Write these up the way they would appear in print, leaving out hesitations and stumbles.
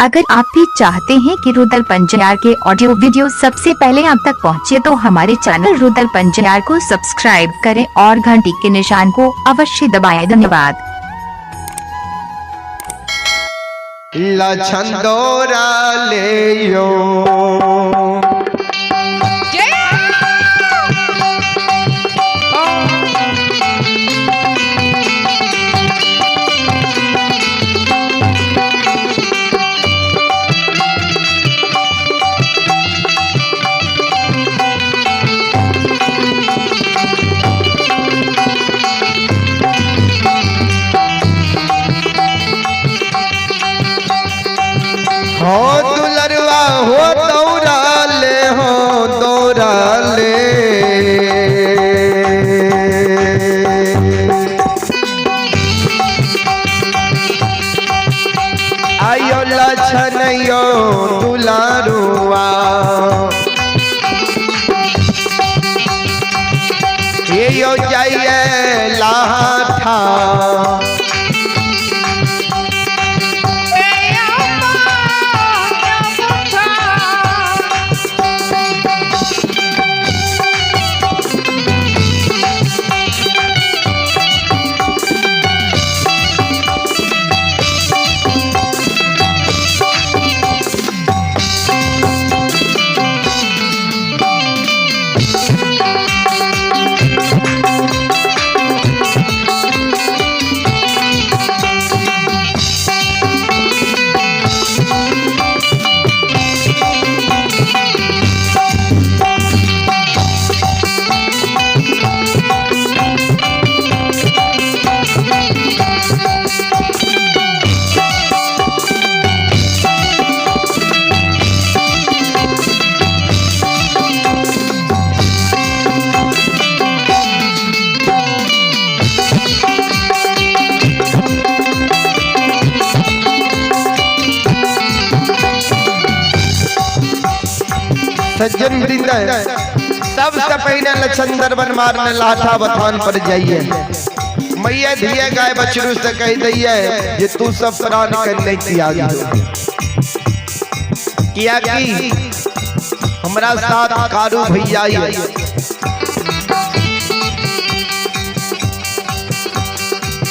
अगर आप भी चाहते हैं कि रुदल पंजियार के ऑडियो वीडियो सबसे पहले आप तक पहुंचे तो हमारे चैनल रुदल पंजियार को सब्सक्राइब करें और घंटी के निशान को अवश्य दबाएं। धन्यवाद। लछन दौरा ले यो हो दुलरवा हो दौरा ले हो दौरा ले आयो लछन यो दुलारुआ ये यो जाइए लाठा सज्जन वृंद, सबसे पहले लछन बनमार ने लाठा बथान पर जाइए। मैया धिया गाय बछरू से कह दिए जे तू सब प्राण कर नहीं त्याग किया कि हमरा साथ कारू भैया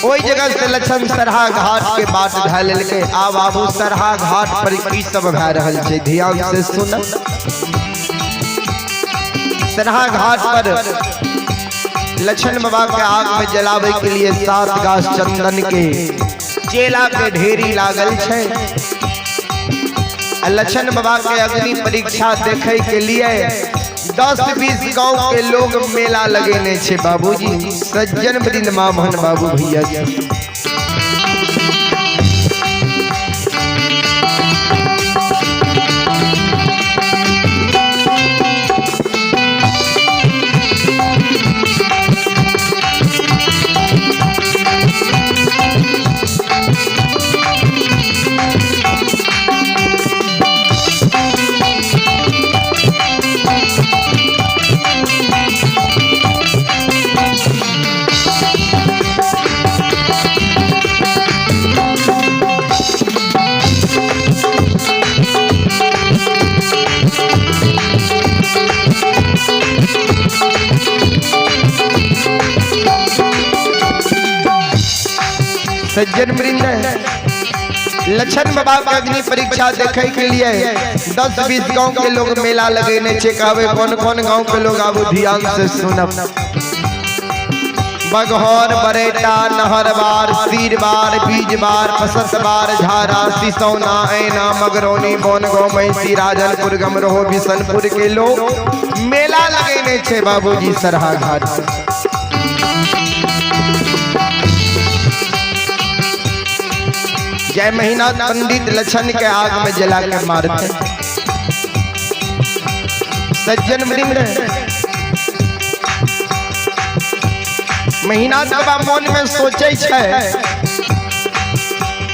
ओई जगह से लछन सरहा घाट के बाट धऽ लेलकै। आब आबू सरहा घाट पर की सब भए रहल छै, ध्यान से सुन। सरहा घाट पर लछन बाबा के आग में जलावे के लिए 7 गाछ चंदन के चेला के ढेरी लागल छै। लछन बाबा के अग्नि परीक्षा देखे के लिए 10-20 गांव के लोग मेला लगेने छे बाबूजी। सज्जन वृंद माँ मोहन बाबू भैया जी। सज्जन वृंद, लछन बाबा के अग्नि परीक्षा देखे के लिए 10-20 गांव के लोग मेला लगेने छे। कहबे कौन कौन गांव के लोग आबू ध्यान से सुनब। बघौर, बरेटा, नहरबार, सीरबार, बीजबार, पसतबार, झारा, सिसौना, ऐना, मगरौनी, बोनगांव, महिषी, राजनपुर, गमरोह, बिशनपुर के लोग मेला लगेने छे बाबूजी सरहा घाट। जय महीना पंडित लछन के आग में जला के मारते। सज्जन वृंद, महीना बाबा मन में सोचे छै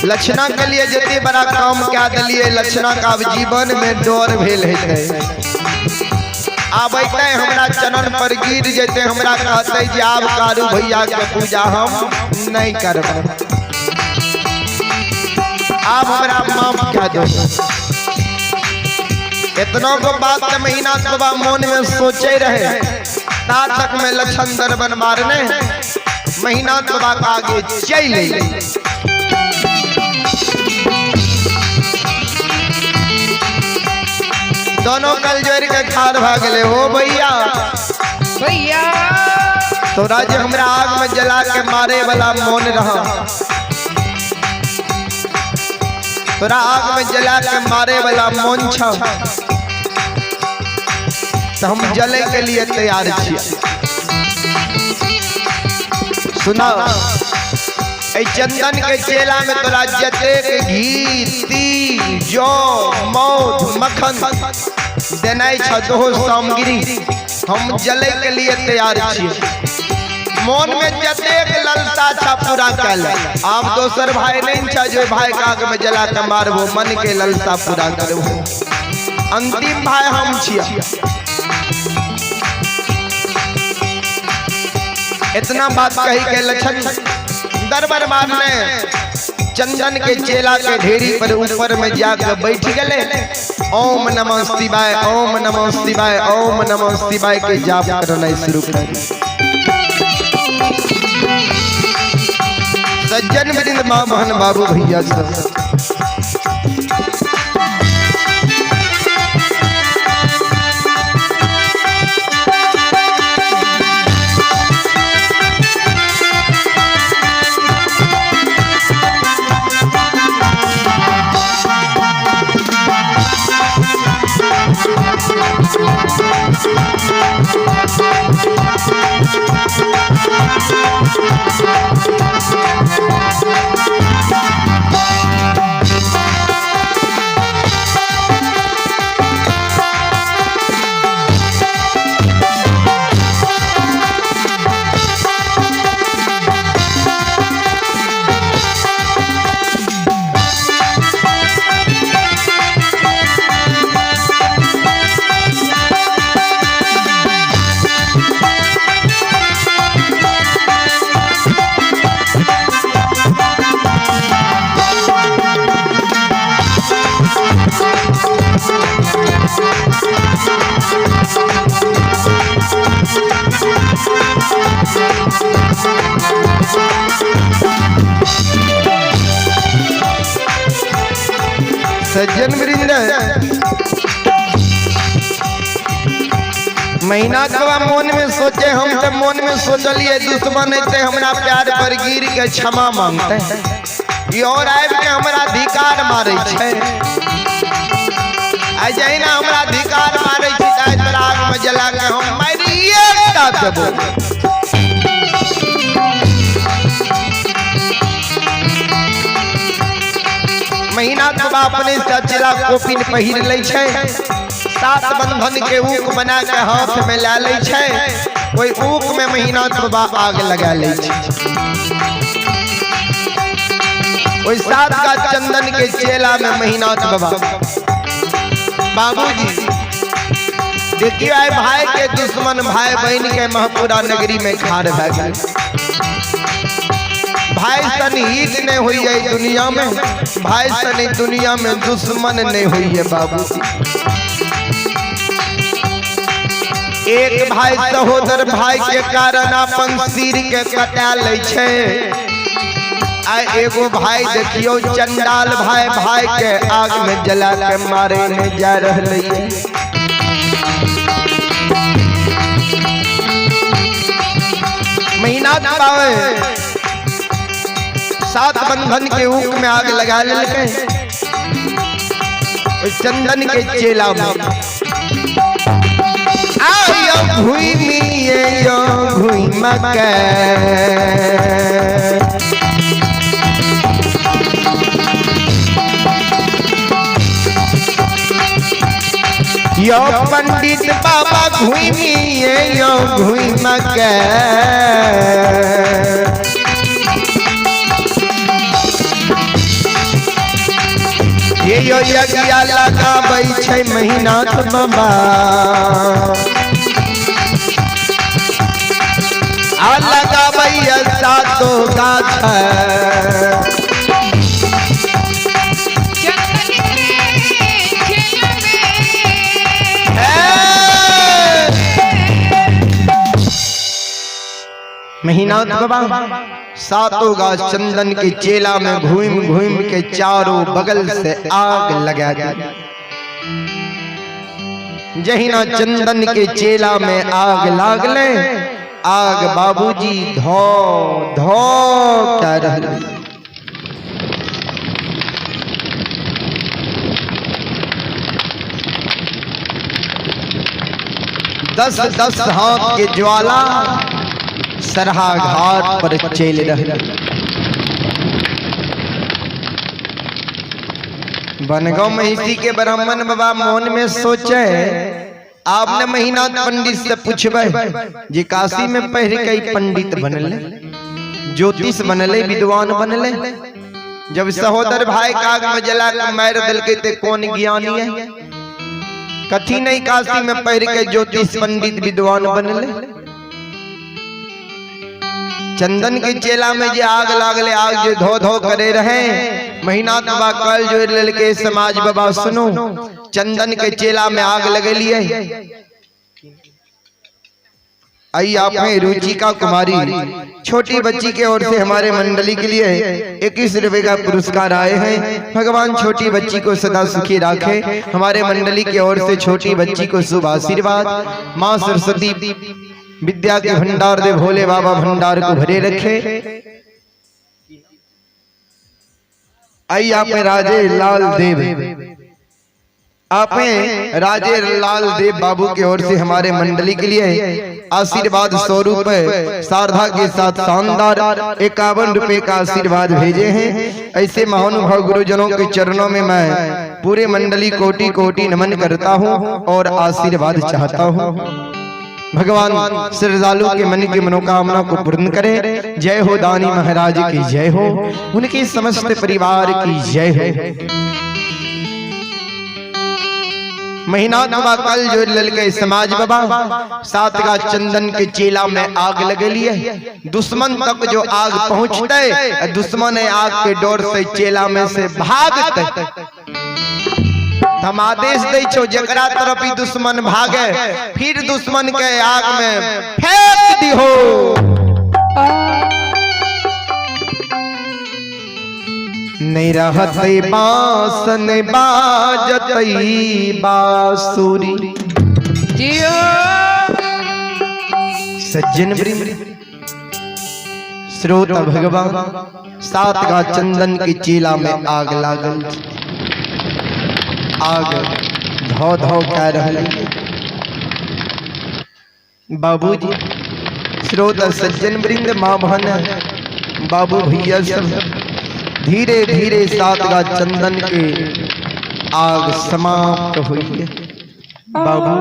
लछना के लिए जते बड़ा काम क्या दिलिए, लछना का जीवन में डर भेल हेतै। आबैते हमरा चरण पर गिर जेते, हमरा कहते जे आब कारू भैया के पूजा हम नहीं करब। आब हमरा माफ कए दो। इतना को बात के महीना बाबा मन में सोचे रहे, ता तक में लक्षण दरबन मारने महीना बाबा के आगे चल। दोनों कल जोड़ के खार भाग गए। हो भैया भैया, तोरा जे हमरा आग में जला के मारे वाला मोन रहा, तोरा आग में जला के मारे वाला मोन छ, तो हम जले के लिए तैयार छियै। सुना, ए चंदन के चेला में तोरा जतेक घी तिल जौ मौध मक्खन देनाइ छ दोहो सामग्री, हम जले के लिए तैयार छियै। मन में जतेक ललसा छा पूरा कर। आप दोसर भाई नहीं छा जो भाई के आग में जला के मारबो, मन के ललसा पूरा करबो। अंतिम भाई हम छियै। इतना बात कही के लक्षण दरबार मारने चंदन के चेला के ढेरी पर ऊपर में जाकर बैठ गए। ओम नमः शिवाय, ओम नमः शिवाय, ओम नमः शिवाय के जाप करना शुरू कर। सज्जन वृंद माँ बहन बाबू भैया सब, सज्जन वृंद, महीना के मन में सोचे, हम तो मन में सोचलिए दुश्मन अते हमरा प्यार पर गिर के क्षमा मांगते, ई और आबि के हमरा अधिकार मारे छै। आ जहिना हमरा अधिकार मारे छै ताहि तोरा आग में जला के हम मारिए टा देबो। महीना के बाप अपने से अचला कोपिन पहिर लै छै, सात बंधन के ऊक बना के हाथ में ला लै छै, ओहि ऊक में महीना के बाप आग लगा लै छै। ओहि सात का चंदन के चेला में महीना के बाबा बाबूजी देखियो आए भाई के दुश्मन भाई बहन के महपुरा नगरी में खार भए गेल। भाई सन हित नहीं हुई है दुनिया में, भाई सन दुनिया में दुश्मन नहीं हुई है बाबू। एक भाई सहोदर भाई के कारण अपन सिर के कटा लै छै, आ एगो भाई देखियो चंडाल भाई भाई के आग में जला के मारे में जा रहलै है। महीना पावे सात बंधन के ऊक में आग लगा लेलकै चंदन के चेला में। आयो भूमि यो भूमि के यो पंडित बाबा घूमी यो घूम के ये यो यज्ञ लगाबै छै महीनाथ बाबा, आ लगाबै सातो गाछ। महीनाथ बाबा सातों गाछ चंदन के चेला में घूम घूम के चारों बगल से आग लगा दी। जहिना चंदन के चेला में आग लागले, आग बाबूजी धो धो क्या रहल। दस दस हाथ के ज्वाला सरहा घाट पर चल रहे। बनगांव महिषी के ब्राह्मण बाबा मन में सोचे, आपने महीना पंडित से पूछबे जे काशी में पढ़ के पंडित बनले, ज्योतिष बनले, विद्वान बनले, जब सहोदर भाई काग में जला के मार दिलकै ते कौन ज्ञानी है? कथी नहीं काशी में पढ़ के ज्योतिष पंडित विद्वान बनले। चंदन के चेला में जे आग लागले, आग जे धो धो करे रहे, महीना बाबा कल जोड़ लेलके, समाज बाबा सुनो, चंदन के चेला में आग लगेलिए। आई आप में रुचिका कुमारी छोटी बच्ची के ओर से हमारे मंडली के लिए 21 रुपए का पुरस्कार आए हैं। भगवान छोटी बच्ची को सदा सुखी रखे। हमारे मंडली की ओर से छोटी बच्ची को शुभ आशीर्वाद। माँ सरस्वती विद्या के भंडार दे, भोले बाबा भंडार को भरे रखे। आई आप में राजे लाल देव, आप राजे लाल देव बाबू की ओर से हमारे मंडली के लिए आशीर्वाद 100 रुपए सारधा के साथ शानदार 51 रुपए का आशीर्वाद भेजे हैं। ऐसे महानुभाव गुरुजनों के चरणों में मैं पूरे मंडली कोटि कोटि नमन करता हूँ और आशीर्वाद चाहता हूँ। भगवान श्रद्धालु के मन की मनोकामना को पूर्ण करे। जय हो दानी महाराज की जय हो, उनके समस्त परिवार की जय हो। महीना बाबा कल जो ललके समाज बाबा सात का चंदन के चेला में आग लगेलिए, दुश्मन तक जो आग पहुंचते, दुश्मन आग के डर से चेला में से भागते। हम आदेश दै छो जकरा तरफ ही दुश्मन भागे, फिर दुश्मन के आग में फेंक दिहो। नहीं रहते बांस ने बाजतई बांसुरी। जियो। सज्जन वृंद श्रोता भगवान सात का चंदन की चीला में आग लागल, आग धो धो कह रहल। बाबूजी श्रोता सज्जन वृंद माँ बहन बाबू भैया सब धीरे धीरे सात का चंदन के आग समाप्त हुई है। बाबू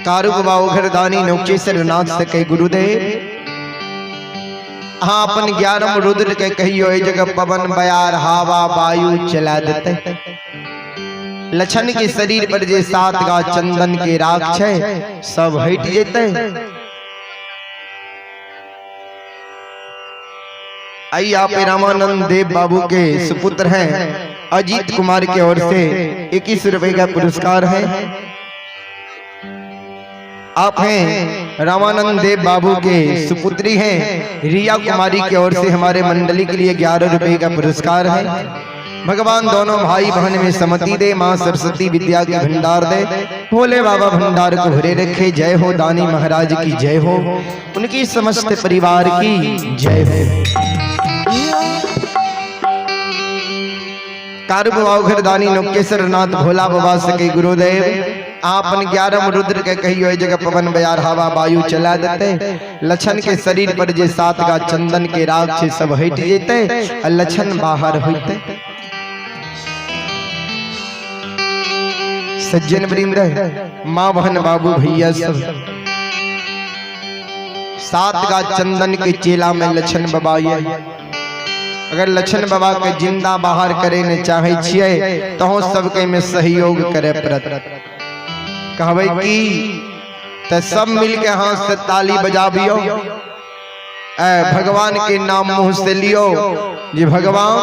कारू बाबू घरदानी नौकेश्वर नाथ से कही गुरुदेव हाँ अपन 11 रुद्र के कहियो ए जगह पवन बयार हवा वायु चला देते। लछन के शरीर पर जे सात गा चंदन के राख छे सब हट जेते। आई आप रामानंद देव बाबू के सुपुत्र हैं अजीत कुमार के ओर से 21 रुपए का पुरस्कार है। आप हैं रामानंद देव बाबू के सुपुत्री हैं रिया कुमारी की ओर से हमारे मंडली के लिए 11 रुपए का पुरस्कार है। भगवान दोनों भाई बहन में सम्मति दे, माँ सरस्वती विद्या के भंडार दे, भोले बाबा भंडार को भरे रखे। जय हो दानी महाराज की जय हो, उनकी समस्त परिवार की जय हो। कारू बाबा घर दानी नौकेश्वर नाथ भोला बाबा सके गुरुदेव आपन 11 रुद्र के कहियो जगह पवन बयार हवा वायु चला देते। लछन के शरीर पर जे सात गा चंदन के राग छे सब हट जेते आ लछन बाहर होते। सज्जन वृंद माँ बहन बाबू भैया सब सात गा चंदन के चेला में लछन बाबा ये अगर लछन बाबा के जिंदा बाहर करे ने चाहे छिए तो सबके में सहयोग करे पड़त। कहबै की त सब मिल के हाथ से ताली बजाबियो, ए भगवान के नाम मुंह से लियो जी भगवान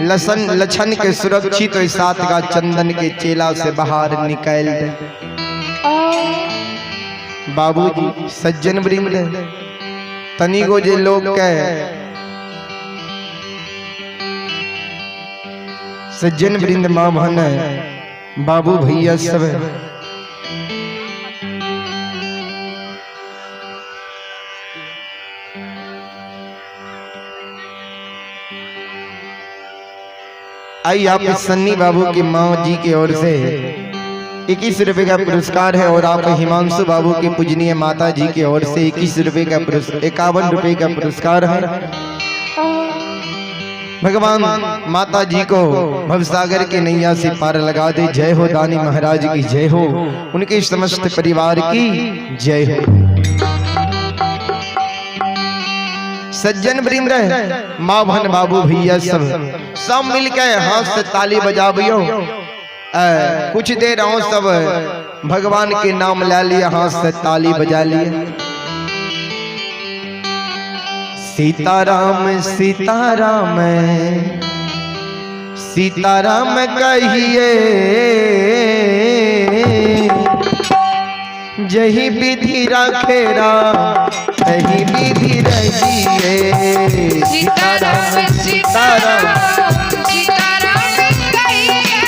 लसन लछन के सुरक्षित ओहि 7 गाछ चंदन के चेला से बाहर निकाल दे। बाबूजी सज्जन वृंद तनिगो जे लोग के सज्जन वृंद माँ बहन बाबू भैया सब आई आप सन्नी बाबू की माँ जी की ओर से 21 रुपए का पुरस्कार है और आप हिमांशु बाबू के पूजनीय माता जी की ओर से 21 रुपए का 51 रुपए का पुरस्कार है। भगवान माता जी को भवसागर के नैया से पार लगा दे। जय हो दानी महाराज की जय हो, उनके समस्त परिवार की जय हो। सज्जन वृंद माँ बहन बाबू भैया सब सब मिलके हाथ से ताली बजाबियो। कुछ देर आओ सब भगवान के नाम ले लिए, हाथ से ताली बजा लिए। सीताराम सीताराम सीताराम कहिए, जही विधि राखे राम तही विधि रहिए। सीताराम सीताराम सीताराम कहिए,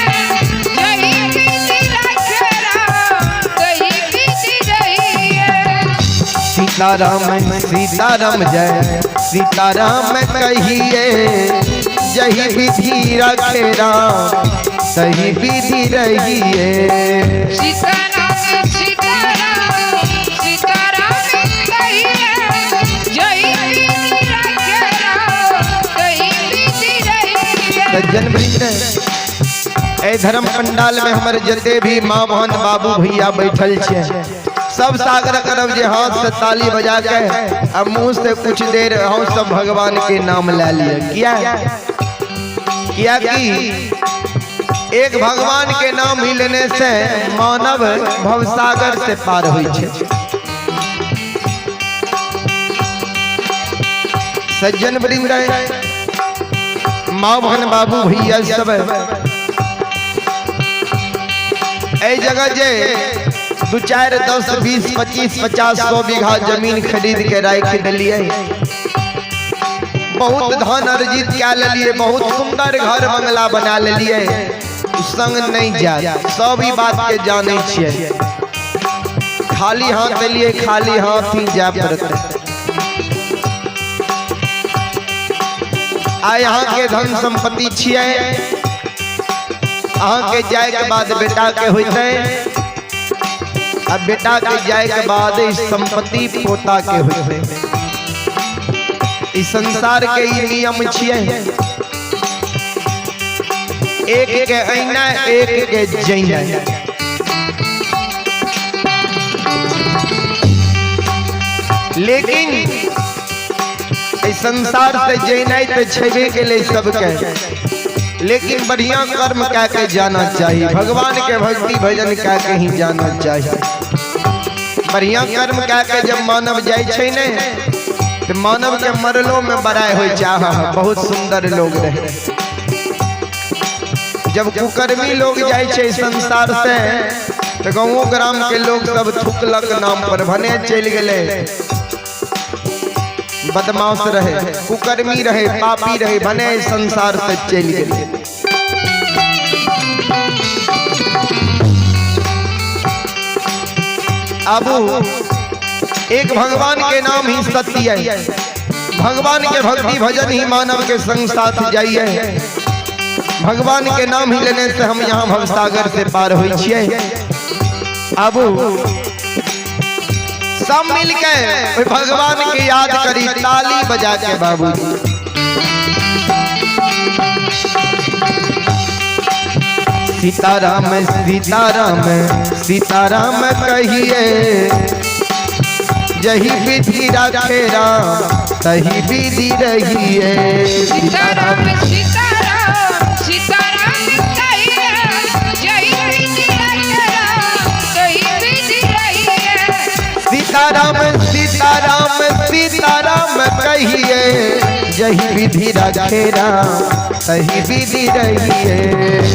जही विधि राखे राम तही विधि रहिए। सीताराम सीताराम जय सीताराम कहिए, जही विधि राखे राम तही विधि रहिए। सीताराम सीताराम सीताराम कहिए, जही विधि राखे राम तही विधि रहिए। सज्जन वृंद ए धर्म पंडाल में हमर जते भी माँ बहन बाबू भैया बैठल छे सब सागर करब जे हाथ से ताली बजा के अब मुंह से कुछ देर हम सब भगवान के नाम ले लिए। किया किया कि एक भगवान के नाम ही लेने से मानव भवसागर से पार हुई छे। सज्जन वृंद माँ बहन बाबू भैया सब ए जगह जे 2 4 10 20 25 50 100 बीघा जमीन खरीद के राख दिलिए, बहुत धन अर्जित क्या लिए, बहुत सुंदर घर बंगला बना लिए, संग नहीं जा सब ही बात के जाने छिए। खाली हाथ लिए खाली हाथ ही जा पड़ते। आ यहाँ के धन संपत्ति छिए, अहाँ के जाए के बाद बेटा के होते, अब बेटा के जाए के बाद इस संपत्ति पोता के होते। इस संसार के ई नियम छिए, एक के ऐना एक के जैना। लेकिन इस संसार से जैनाई तो छेबे के लिए सबके, लेकिन बढ़िया कर्म क्या के जाना चाहिए, भगवान के भक्ति भजन क्या के ही जाना चाहिए। बढ़िया कर्म क्या के जब मानव जाए छे ने तो मानव के मरलो में बड़ाई हो चाह बहुत सुंदर लोग रहे। जब कुकर्मी लोग जाए छे संसार से तो गाँव ग्राम के लोग सब थुकलक नाम पर भने चल गए, बदमाश रहे, कुकर्मी रहे, पापी रहे, भने संसार से चल गए। अब एक भगवान के नाम ही सत्य है, भगवान के भक्ति भजन ही मानव के संग साथ जाइए। भगवान के नाम ही लेने से हम यहाँ भवसागर से पार हो छिए। अब सब मिल के भगवान के याद करी ताली बजा के बाबूजी। सीताराम सीताराम सीताराम कहिए, जही विधि राखे राम तही विधि रहिए। सीताराम सीताराम सीताराम कहिए, जही विधि राखे राम तही विधि रहिए। सीताराम सीताराम सीताराम कहिए, जही विधि रखे राम तही विधि रहिए।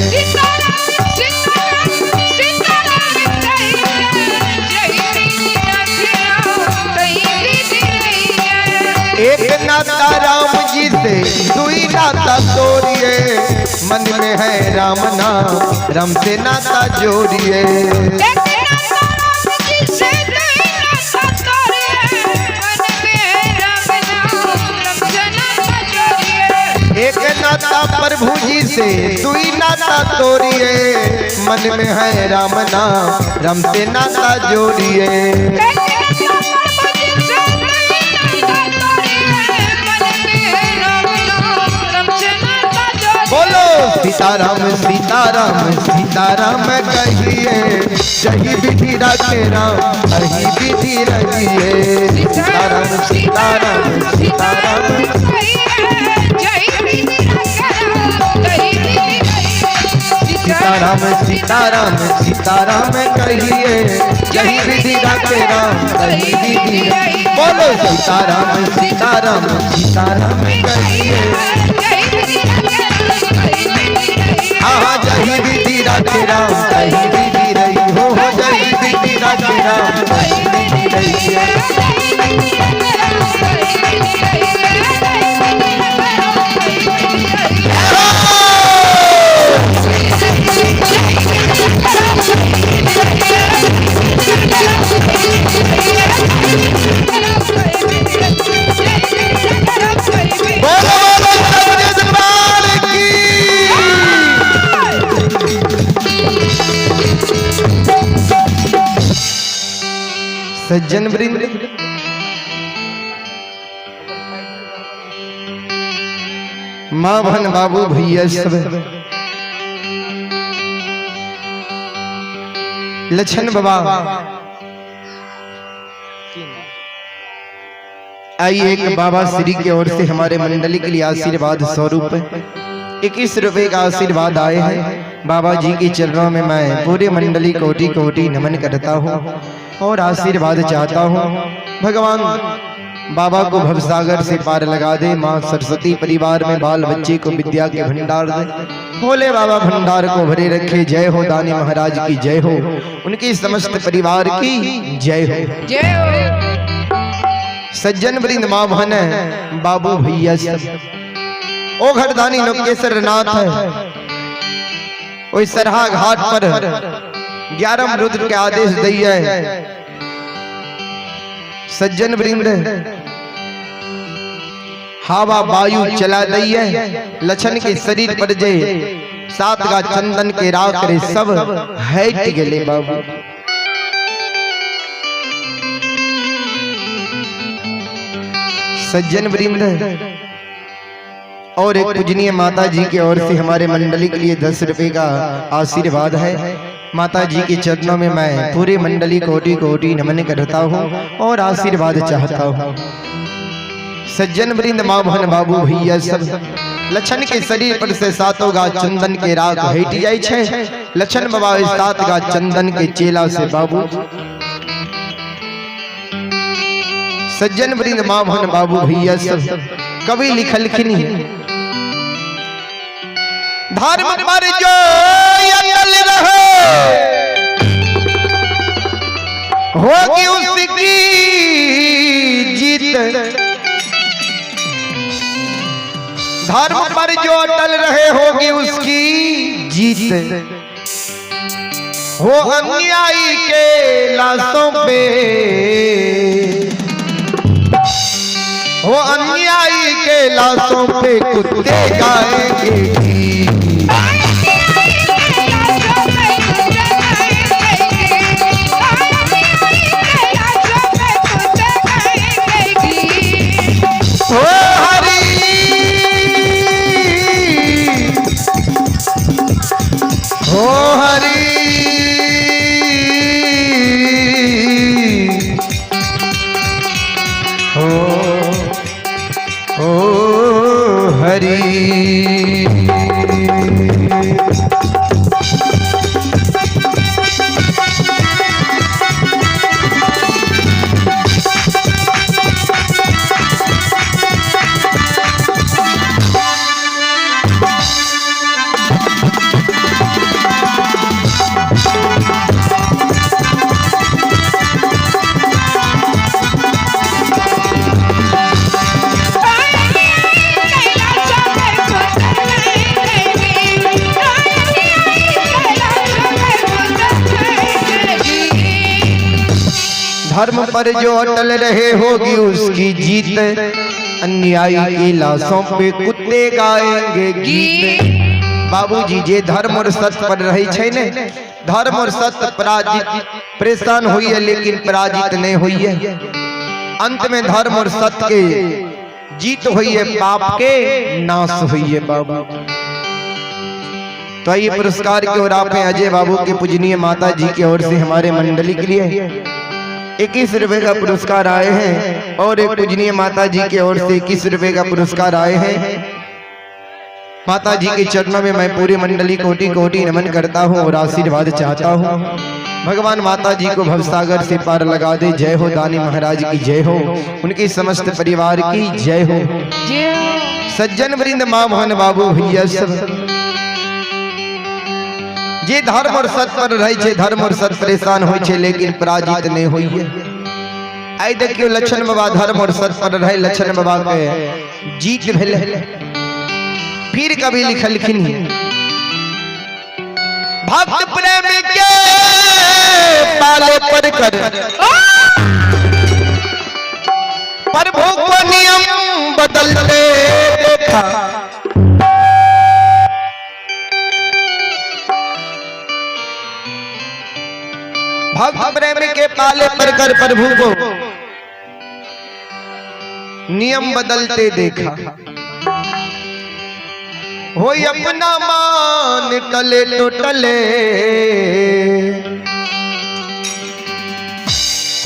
सीताराम सीताराम सीताराम कहिए, जय विधि रखे राम तही विधि रहिए। एक नाता राम जी से दुई नाता तोड़िए, मन में है राम नाम राम से नाता जोड़िए। एक नाता राम जी से दुई नाता तोड़िए, मन में है राम नाम राम से नाता जोड़िए। एक नाता प्रभु जी से दुई नाता तोड़िए, मन में है राम नाम राम से नाता जोड़िए। एक नाता प्रभु जी से दुई नाता तोड़िए, मन में है राम नाम राम से नाता जोड़िए। बोलो सीताराम सीताराम सीताराम कहिए, जही विधि रखे राम तही विधि रहिए। सीताराम सीताराम सीताराम जय विधि रखे राम तही विधि रहिए। सीताराम सीताराम सीताराम कहिए, जही विधि रखे राम तही विधि रहिए। बोलो सीताराम सीताराम सीताराम कहिए, जय विधि रखे राम तही विधि रहिए। हाँ जही विधि रखे राम तही विधि रही हो, जही विधि रखे राम तही विधि रहिए। बोलो बोलो सच्चे दरबार की। सज्जन वृंद, माँ बहन बाबू भैया सब, लछन बाबा आइए, एक बाबा श्री की ओर से हमारे मंडली के लिए आशीर्वाद स्वरूप 21 रुपए का आशीर्वाद आए हैं। बाबा जी के चरणों में मैं पूरे मंडली कोटि कोटि नमन करता हूँ और आशीर्वाद चाहता हूँ। भगवान बाबा को भवसागर से पार लगा दे, माँ सरस्वती परिवार में बाल बच्चे को विद्या के भंडार दे, भोले बाबा भंडार को भरे रखे। जय हो दानी महाराज की जय हो, उनकी समस्त परिवार की जय हो। जय हो। सज्जन वृंद, माँ बहन बाबू भैया सब, ओ घरदानी नौकेश्वर नाथ ओई सरहा घाट पर 11 रुद्र के आदेश दिए। सज्जन वृंद, हवा वायु चला दिए, लछन के शरीर पर जे 7 गा चंदन के राख रे सब हट गेले बाबू। सज्जन वृंद, और एक पूजनीय माता जी की ओर से हमारे मंडली के लिए 10 रुपए का आशीर्वाद है। माता जी के चरणों में मैं पूरे मंडली कोटि कोटि नमन करता हूँ और आशीर्वाद चाहता हूँ। सज्जन वृंद, माँ बहन बाबू भैया सब, लछन के शरीर पर से 7 गा चंदन के राख हट जाय छे। लछन बाबा 7 गा चंदन के चेला से बाबू। सज्जन वृंद, माँ बहन बाबू भैया सब, कवि लिखलखिन धर्म पर जो अटल रहे होगी उसकी जीत। धर्म पर जो अटल रहे होगी उसकी जीत। हो अन्यायी के लाशों पे, हो अन्यायी के लाशों पे कुत्ते गाएंगे गीत। हो हरि, हो हरि, हो हो हरि। धर्म पर जो अटल रहे होगी उसकी जीत, अन्यायी की लाशों पे कुत्ते गाएंगे गीत। बाबूजी जे धर्म और सत्य पर रहे छै ने, धर्म और सत्य पराजित परेशान हुई है लेकिन पराजित नहीं हुई है। अंत में धर्म और सत्य के जीत हुई है, पाप के नाश हुई है बाबू। तो ये पुरस्कार की ओर आप हैं अजय बाबू के पूजनीय माता जी की ओर से हमारे मंडली के लिए 21 रुपए का पुरस्कार आए हैं और एक पूजनीय माता जी की ओर से 21 रुपए का पुरस्कार आए हैं। माता जी के चरणों में मैं पूरी मंडली कोटि कोटि नमन करता हूँ और आशीर्वाद चाहता हूँ। भगवान माता जी को भवसागर से पार लगा दे। जय हो दानी महाराज की जय हो, उनकी समस्त परिवार की जय हो। सज्जन वृंद, माँ मोहन बाबू भैया सब, जे धर्म और सत्य पर रहे छे, धर्म और सत्य परेशान होय छे लेकिन पराजित नहीं होई है। आई देखियो लक्षण बाबा धर्म और सत्य पर रहे, लक्षण बाबा के जीत भेल। फिर कभी लिखलखिन भक्त प्रेम के पाले पर कर प्रभु को नियम बदलते देखा। भक्त प्रेम के पाले पर कर प्रभु को नियम बदलते देखा। हो अपना मान टले तो टले,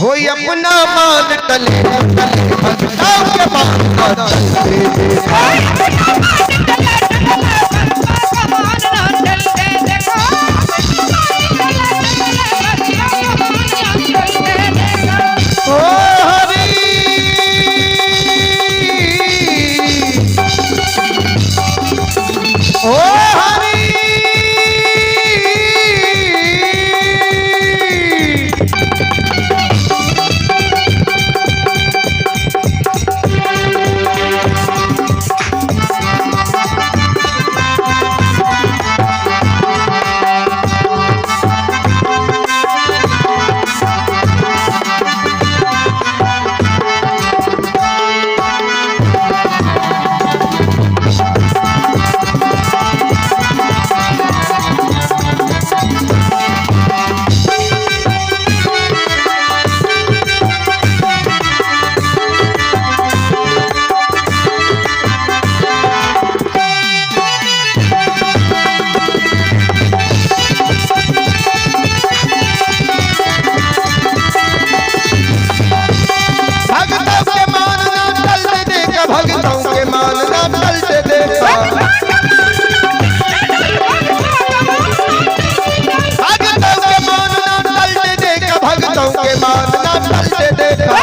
हो अपना मान टले तो टले, भक्तों के मान न टलते देखा। ओ हरि, ओ हरि, भक्तों के मान ना टलते देखा, भक्तों के मान ना टलते देखा, भक्तों के मान ना टलते देखा, भक्तों के मान ना टलते देखा।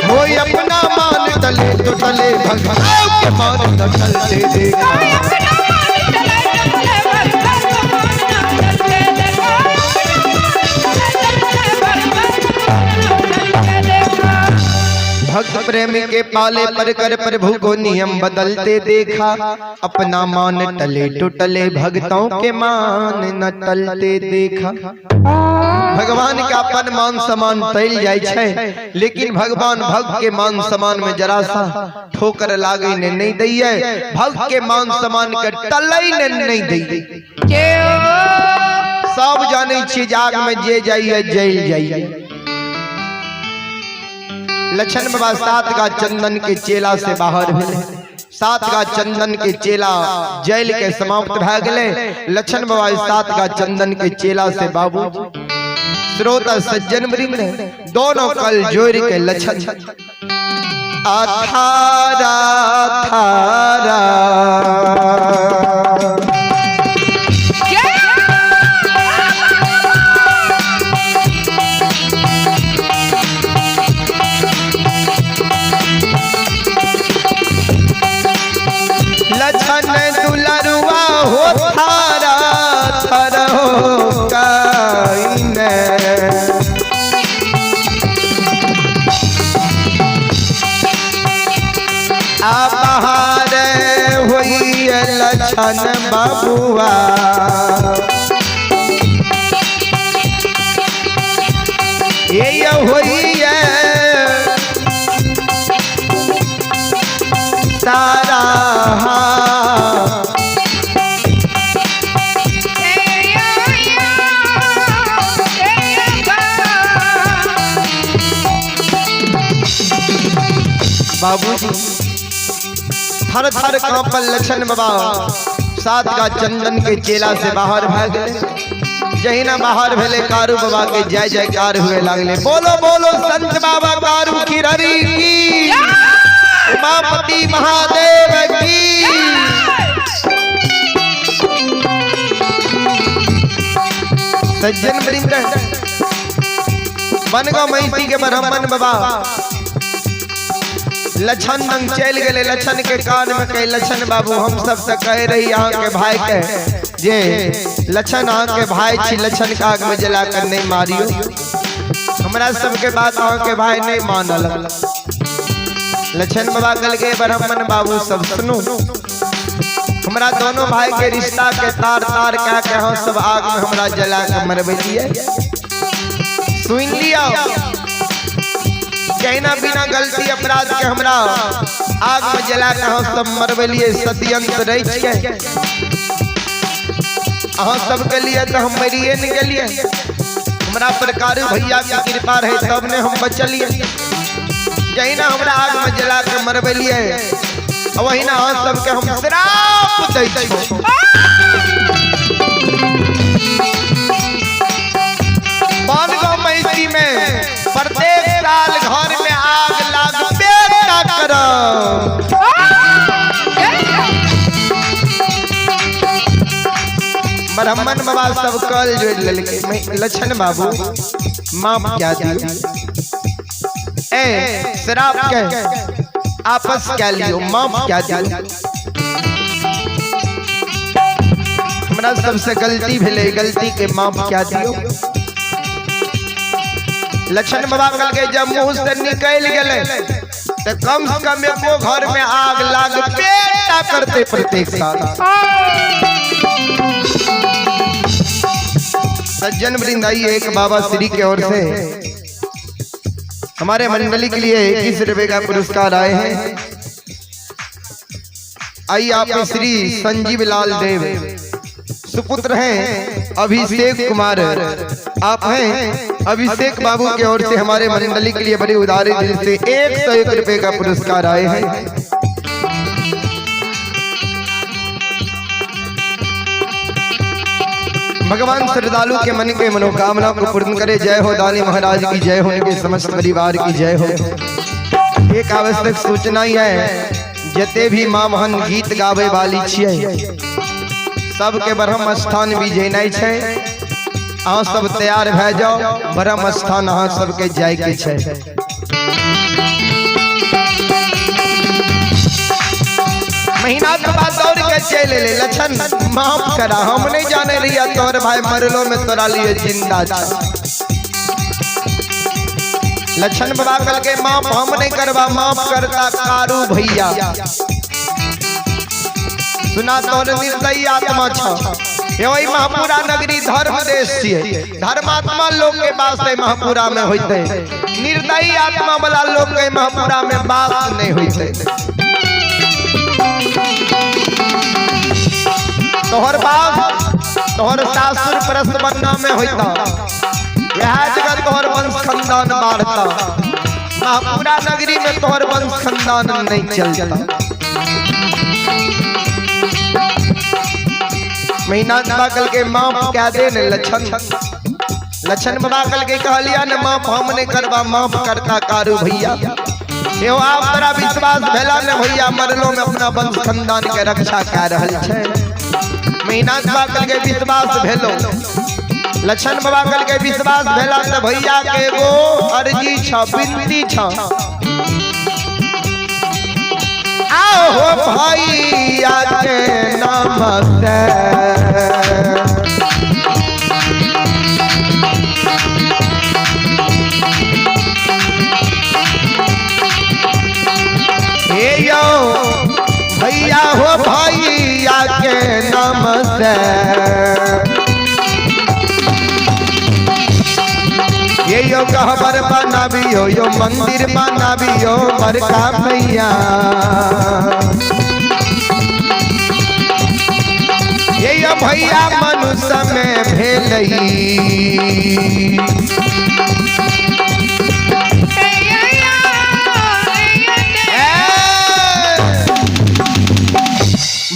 हो अपना मान टले तो टले, भक्तों के मान न टलते देखा। भक्त प्रेम के पाले पर कर प्रभु को नियम बदलते देखा। अपना मान टले तो टले, भक्तों के मान न टलते देखा। भगवान के अपन मान सम्मान टल जाय छै, लेकिन भगवान भक्त के मान सम्मान में जरा सा ठोकर लागे ने नहीं दैये, भक्त के मान सम्मान के टलै ने नहीं दैये। सब जानै छियै जे आग में जे जाइए जल जाइए। लक्षण बाबा 7 का चंदन के चेला से बाहर भेले, 7 का चंदन के चेला जेल के समाप्त भए गेलै। लक्षण बाबा 7 का चंदन के चेला से बाबू श्रोता सज्जन वृंद दोनों कल जोड़ के लक्षण अथारा थारा लक्षण दुलरुआ हो थारा थारा हो काइन। आ बहार होई लक्षण बाबुआ। होइए तारा। बाबूजी थर थर कांपल लछन बाबा सात का चंदन के चेला से बाहर भाग गए। जहिना बाहर भेले कारू बाबा के जय जयकार हुए लागले। बोलो बोलो संत बाबा कारू की हरि की, उमापति महादेव की। सज्जन वृंद बनगांव महिषी के ब्राह्मण बाबा लछन नंग चल गए। लछन के कान में कहे लछन बाबू हम सब से कह रही अहाँ के भाई के जे लछन अहाँ के भाई छी, लछन के आग में जला कर नहीं मारियो। हमरा सबके बात अहाँ के भाई नहीं मानल। लछन बाबा कल के ब्राह्मण बाबू सब सुनू, हमरा दोनों भाई के रिश्ता के तार तार कह के हम सब आग में हमरा जला के मरबलिए। सुन लिया कहना बिना गलती अपराध के हमरा आग में जला के हम सब मरबलिए। सत्यंत रह के अहाँ सबके लिए तो हम मरिए नहीं गेलिए। हमरा पर कारू भैया के कृपा रहे तब ने हम बचलिए। जहिना हमरा आग में जला के मरबलिए वही ना अहाँ सबके हम श्राप दै छी। बनगांव महिषी में प्रत्येक साल घर में आग लागबे ना करब। ब्राह्मण बाबा सब कल जोड़ लेलकै। लछन बाबू माफ क्या दियो, ए श्राप के आपस क्या लियो, माफ क्या दियो। हमरा सबसे गलती भेलै, गलती के माफ क्या दियो। लछन बाबा कहलकै जब मुंह से निकल गेलै तो कम से कम एको घर में आग लागबे ना करते प्रत्येक साल। सज्जन वृंद आइए एक बाबा श्री के ओर से हमारे मंडली के लिए 21 रुपए का पुरस्कार आए हैं। आइए आप श्री संजीव लाल देव सुपुत्र हैं अभिषेक कुमार, आप हैं अभिषेक बाबू के ओर से हमारे मंडली के लिए बड़ी उदारी दिल से 101 रुपए का पुरस्कार आए हैं। भगवान श्रद्धालु के मन के मनोकामना को पूर्ण करे। जय हो दानी महाराज की जय हो, उनके समस्त परिवार की जय हो। एक आवश्यक सूचना ही है, जते भी माँ मोहन गीत गावे वाली छियै सबके ब्रह्म स्थान भी जेनाइ छै। अहाँ सब तैयार भए जाओ, ब्रह्म स्थान अहाँ सबके जाय के छै। महीना के बाद दौड़ के चल एलै। लछन माफ करा, हम नहीं जाने रहिया तोहर भाई मरलो में तोरा लिए जिंदा छ। लछन बाबा कहलकै माफ हम नहीं करबा, माफ करता कारू भैया। सुना तोहर निर्दयी आत्मा छ, वही महापुरा नगरी धर्म देश छियै, धर्मात्मा लोग के वास महापुरा में होते, निर्दयी आत्मा वाला लोग के महापुरा में वास नहीं होते। तोहर बाप तोहर सासुर परसबन्ना में होता, यह जगह तोहर वंश खानदान बढ़ता, महापुरा नगरी में तोहर वंश खानदान नहीं चलता। महीना कल के माफ कह दे ने लछन। लछन बाबा कल के कहलिया ने माफ हम नहीं करबा, माफ करता कारू भैया। यो आप तोरा विश्वास भेला ने भैया मरलो में अपना वंश खानदान के रक्षा कर रहल छै। महीना बाबा कल के विश्वास भेलो, लछन बाबा कल के विश्वास भेला त भैया के एगो अर्जी छ, विनती छ। आओ हो भैया के नाम से हे यो भैया हो भैया के नाम से, ये यो यो गहबर बनाबियो, यो मंदिर बनाबियो बड़का भैया। ये यो भैया मनुष्य में भेलई।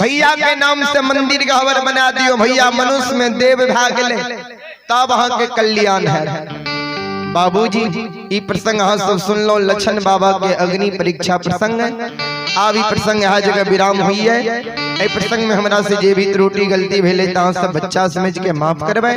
भैया के नाम से मंदिर गहबर बना दियो, भैया मनुष्य में देव भाग ले, तब अहाँ के कल्याण है। बाबूजी ई प्रसंग अहाँ सब सुन लो, लक्षण बाबा के अग्नि परीक्षा प्रसंग है। आब ई प्रसंग यहाँ जगह विराम हुई है। एहि प्रसंग में हमरा से जे भी त्रुटि गलती भेलै तऽ अहाँ सब बच्चा समझ के माफ करबै।